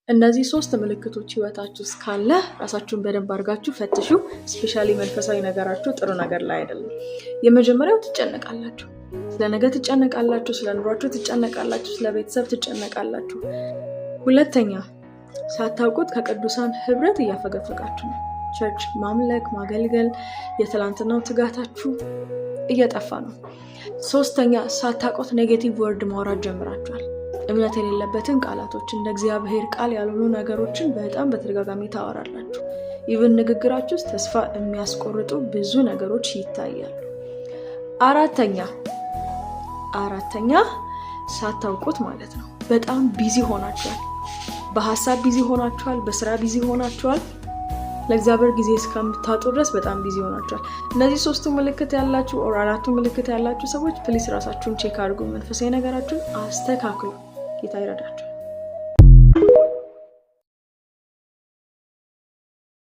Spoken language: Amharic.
እነዚህ ሶስት ምልክቶች ህይወታችሁ ውስጥ ካለ ራሳችሁን በደንብ አድርጋችሁ ፈትሹ። Especially መንፈሳዊ ነገራችሁ ጥሩ ነገር ላይ አይደለም። የመጀመሪያው ትጨነቃላችሁ። ስለ ነገ ትጨነቃላችሁ፣ ስለ ኑሯችሁ ትጨነቃላችሁ፣ ስለ ቤተሰብ ትጨነቃላችሁ። ሁለተኛ፣ ሳታውቁት ከቅዱሳን ህብረት እያፈገፈጋችሁ ነው። Church ማምለክ፣ ማገልገል፣ የትላንትናው ትጋታችሁ እየጠፋ ነው። ሶስተኛ፣ ሳታውቁት negative word ማውራት ጀምራችኋል። እምነት የሌለበትን ቃላቶች፣ እንደ እግዚአብሔር ቃል ያልሆኑ ነገሮችን በጣም በተደጋጋሚ ታወራላችሁ። Even ንግግራችሁ ውስጥ ተስፋ የሚያስቆርጡ ብዙ ነገሮች ይታያሉ። አራተኛ፣ ሳታውቁት ማለት ነው፣ በጣም busy ሆናችኋል። በሀሳብ busy ሆናችኋል። በስራ busy ሆናችኋል። ለእግዚአብሔር ጊዜ እስከምታጡ ድረስ በጣም busy ሆናችኋል። እነዚህ ሶስቱ ምልክት ያላችሁ or አራቱ ምልክት ያላችሁ ሰዎች please ራሳችሁን check አድርጉ። መንፈሳዊ ነገራችሁን አስተካክሉ። ጌታ ይረዳችኋል።